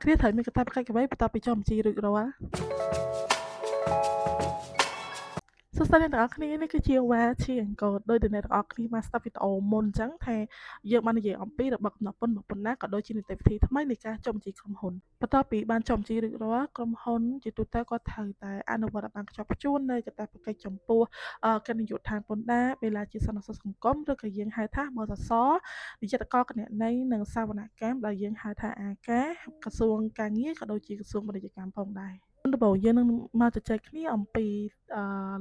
គ្រាសត្រូវមានកាតព្វកិច្ចអ្វីបន្ទាប់ពីចុះបញ្ជីរួចរាល់សួស្តីអ្នកទាំងអស់គ្នានេះគឺជាវ៉ាឈីអង្គដោយដែលអ្នកទាំងអស់គ្នាបានស្ដាប់វីដេអូមុនអញ្ចឹងថាយើងបាននិយាយអំពីរបបកំណត់ពន្ធរបស់ពន្ធណាក៏ដូចជានីតិវិធីថ្មីនៃការចុះបញ្ជីក្រុមហ៊ុនបន្ទាប់ពីបានចុះបញ្ជីរួចរាល់ក្រុមហ៊ុនជាទូទៅក៏ត្រូវតែអនុវត្តឲ្យបានខ្ជាប់ខ្ជួននៅកាតព្វកិច្ចចំពោះគណៈនាយកដ្ឋានពន្ធដារបេឡាជាតិសន្តិសុខសង្គមឬក៏យើងហៅថាបសសនិយត្តករគណនេយ្យនិងសវនកម្មដែលយើងហៅថាអាការក្រសួងការងារក៏ដូចជាក្រសួងពាណិជ្ជកម្មផងដែរដំបូងយើងនឹងមកជជែកគ្នាអំពី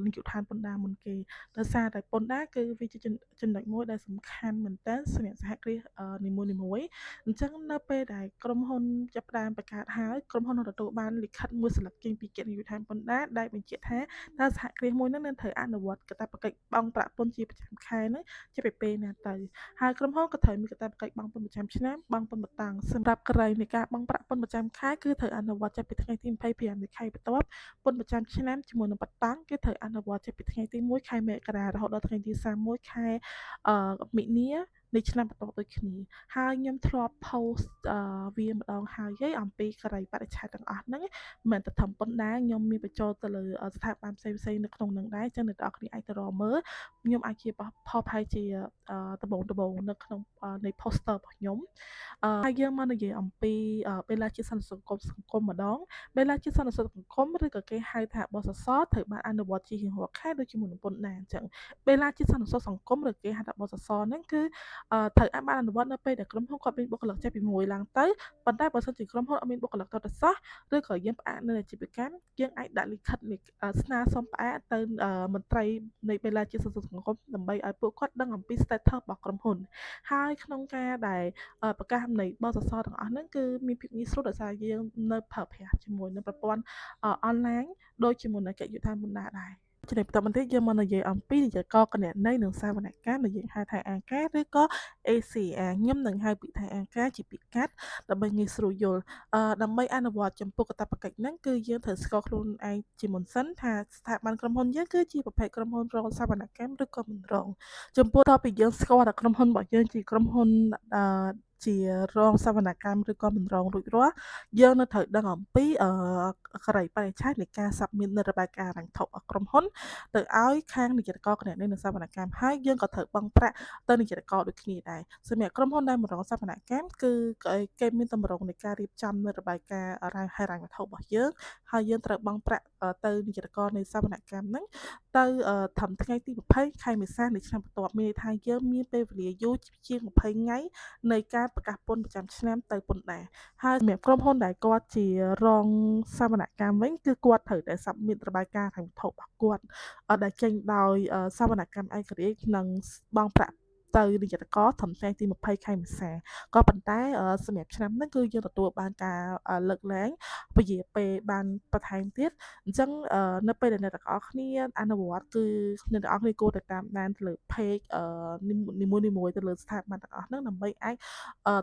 នាយកដ្ឋានពន្ធដារមុនគេដោយសារតែពន្ធដារគឺវាជាចំណុចមួយដែលសំខាន់មែនទែនសម្រាប់សហគ្រាសនីមួយៗអញ្ចឹងនៅពេលដែលក្រុមហ៊ុនចាប់ផ្ដើមបង្កើតហើយក្រុមហ៊ុននឹងទទួលបានលិខិតមួយសន្លឹកចេញពីគណៈនាយកដ្ឋានពន្ធដារដែលបញ្ជាក់ថាតើសហគ្រាសមួយហ្នឹងនឹងត្រូវអនុវត្តកាតព្វកិច្ចបង់ប្រាក់ពន្ធជាប្រចាំខែហ្នឹងជាពីពេលណាទៅហើយក្រុមហ៊ុនក៏ត្រូវមានកាតព្វកិច្ចបង់ពន្ធប្រចាំឆ្នាំបង់ពន្ធបន្តឹងសម្រាប់ករណីនៃការបង់ប្រាក់ពន្ធប្រចាំខែគឺត្រូវអនុវត្តចាប់ពីថ្ងៃទី25នៃខែបន្ទាប់ពន្ធប្រចាំឆ្នាំជាមួយនឹងបន្តឹងគឺត្រូវអនុវត្តចាប់ពីថ្ងៃទី1ខែមករារហូតដល់ថ្ងៃទី31ខែមីនានៃឆ្នាំបន្ទាប់ដូចគ្នាហើយខ្ញុំធ្លាប់ post វាម្ដងហើយអំពីការីបរិច្ឆេទទាំងអស់ហ្នឹងមិនមែនតែធំប៉ុណ្ណាខ្ញុំមានបញ្ចូលទៅលើស្ថាប័នផ្សេងៗនៅក្នុងហ្នឹងដែរចឹងអ្នកទាំងអស់គ្នាអាចទៅរកមើលខ្ញុំអាចជាផុសផាយជាដំបងដំបងនៅក្នុងនៃ poster របស់ខ្ញុំហើយយើងមកនិយាយអំពីបេឡាជាតិសន្តិសុខសង្គមម្ដងបេឡាជាតិសន្តិសុខសង្គមឬក៏គេហៅថាបសសត្រូវបានអនុវត្តជារៀងរាល់ខែដូចជាមួយនឹងពន្ធដារអញ្ចឹងបេឡាជាតិសន្តិសុខសង្គមឬគេហៅថាបសសហ្នឹងគឺត្រូវបានអនុវត្តនៅពេលដែលក្រុមហ៊ុនគាត់មានបុគ្គលិកចាប់ពី1ឡើងទៅប៉ុន្តែបើសិនជាក្រុមហ៊ុនអត់មានបុគ្គលិកទាល់តែសោះឬក៏យើងផ្អាកនៅអាជីវកម្មយើងអាចដាក់លិខិតស្នើសុំផ្អាកទៅមន្ត្រីនៃបេឡាជាតិសន្តិសុខសង្គមដើម្បីឲ្យពួកគាត់ដឹងអំពី status របស់ក្រុមហ៊ុនហើយក្នុងការដែលប្រកាសនៃបសសទាំងអស់ហ្នឹងគឺមានភាពងាយស្រួលដោយសារយើងនៅប្រើប្រាស់ជាមួយនឹងប្រព័ន្ធអនឡាញដូចជាមួយនឹងកិច្ចយុទ្ធសាស្ត្រមុនដែរចំណុចបន្តបន្តិចយើងមកនិយាយអំពីនិយករគណនេយ្យនិងសវនកម្មដែលយើងហៅថា AK ឬក៏ ACA ខ្ញុំនឹងហៅពាក្យថា AK ជាពាក្យកាត់ដើម្បីងាយស្រួលយល់ដើម្បីអនុវត្តចំពោះកាតព្វកិច្ចហ្នឹងគឺយើងត្រូវស្គាល់ខ្លួនឯងជាមុនសិនថាស្ថាប័នក្រុមហ៊ុនយើងគឺជាប្រភេទក្រុមហ៊ុនរងសវនកម្មឬក៏មិនរងចំពោះតទៅពីយើងស្គាល់ថាក្រុមហ៊ុនរបស់យើងជាក្រុមហ៊ុនជារងសវនកម្មឬក៏មិនរងរួចរាល់យើងនៅត្រូវដឹងអំពីការីបរិច្ឆេទនៃការ submit នៅរបាយការណ៍ហិរញ្ញវត្ថុរបស់ក្រុមហ៊ុនទៅឲ្យខាងនិយត្តករគណនេយ្យនិងសវនកម្មហើយយើងក៏ត្រូវបង់ប្រាក់ទៅនិយត្តករដូចគ្នាដែរសម្រាប់ក្រុមហ៊ុនដែលមិនរងសវនកម្មគឺគេមានទម្រង់នៃការរៀបចំនៅរបាយការណ៍ហិរញ្ញវត្ថុរបស់យើងហើយយើងត្រូវបង់ប្រាក់ទៅនិយត្តករនៃសវនកម្មហ្នឹងទៅត្រឹមថ្ងៃទី20ខែមេសានៃឆ្នាំបន្ទាប់មានន័យថាយើងមានពេលវេលាយូរជាង20ថ្ងៃនៃការប្រកាសពន្ធប្រចាំឆ្នាំទៅពន្ធដារហើយសម្រាប់ក្រុមហ៊ុនដែលគាត់ជារងសវនកម្មវិញគឺគាត់ត្រូវតែ submit របាយការណ៍ហិរញ្ញវត្ថុរបស់គាត់ដែលចេញដោយសវនកម្មឯករាជ្យនិងបង់ប្រាក់ទៅនិយត្តករត្រឹមថ្ងៃទី20ខែមេសាក៏ប៉ុន្តែសម្រាប់ឆ្នាំនេះគឺយើងទទួលបានការលើកលែងពជាពេលបានបន្ថែមទៀតអញ្ចឹងនៅពេលដែលអ្នកទាំងអស់គ្នាអនុវត្តគឺអ្នកទាំងអស់គ្នាគួរតែតាមដានទៅលើ page នីមួយៗទៅលើស្ថាប័នទាំងអស់ហ្នឹងដើម្បីអាច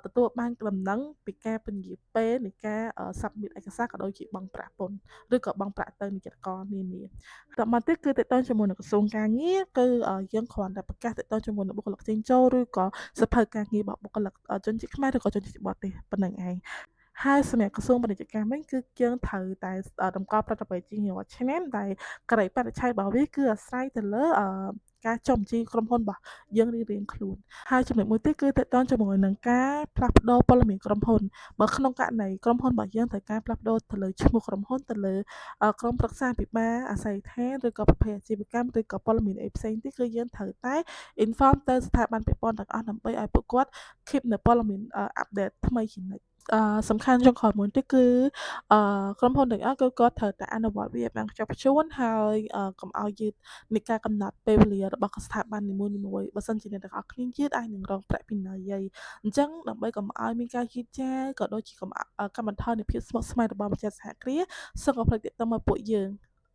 ទទួលបានដំណឹងពីការពន្យាពេលនៃការ submit ឯកសារក៏ដូចជាបង់ប្រាក់ពន្ធឬក៏បង់ប្រាក់ទៅនិយត្តករនានាតមកទៀតគឺតទៅជាមួយនឹងក្រសួងការងារគឺយើងគ្រាន់តែប្រកាសតទៅជាមួយនឹងបុគ្គលិកចេញចូលឬក៏សភៅការងាររបស់បុគ្គលិកជនជាតិខ្មែរឬក៏ជនជាតិបរទេសប៉ុណ្្នឹងឯងហើយសម្រាប់ក្រសួងពាណិជ្ជកម្មវិញគឺយើងត្រូវតែតម្កល់ប្រតិបត្តិជារៀងរាល់ឆ្នាំដែលការិបរិច្ឆេទរបស់វាគឺអាស្រ័យទៅលើការចុះបញ្ជីក្រុមហ៊ុនរបស់យើងរៀងៗខ្លួនហើយចំណុចមួយទៀតគឺទាក់ទងជាមួយនឹងការផ្លាស់ប្ដូរព័ត៌មានក្រុមហ៊ុនបើក្នុងករណីក្រុមហ៊ុនរបស់យើងត្រូវការផ្លាស់ប្ដូរទៅលើឈ្មោះក្រុមហ៊ុនទៅលើក្រុមប្រឹក្សាភិបាលអាស័យដ្ឋានឬក៏ប្រភេទអាជីវកម្មឬក៏ព័ត៌មានអីផ្សេងទៀតគឺយើងត្រូវតែ inform ទៅស្ថាប័នពាក់ព័ន្ធទាំងអស់ដើម្បីឲ្យពួកគាត់ keep នៅព័ត៌មាន update ថ្មីជានិច្ចសំខាន់ចុងក្រោយមួយទៀតគឺក្រុមហ៊ុនទាំងអស់គឺគាត់ត្រូវតែអនុវត្តវាឲ្យបានខ្ជាប់ខ្ជួនហើយកុំឲ្យយឺតនៃការកំណត់ពេលវេលារបស់ស្ថាប័ននីមួយៗបើសិនជាអ្នកទាំងអស់គ្នាយឺតអាចនឹងរងប្រាក់ពិន័យហើយអញ្ចឹងដើម្បីកុំឲ្យមានការយឺតយ៉ាវក៏ដូចជាកុំកាត់បន្ថយនូវភាពស្មុគស្មាញរបស់ម្ចាស់សហគ្រាសសូមកុំភ្លេចទាក់ទងមកពួកយើង។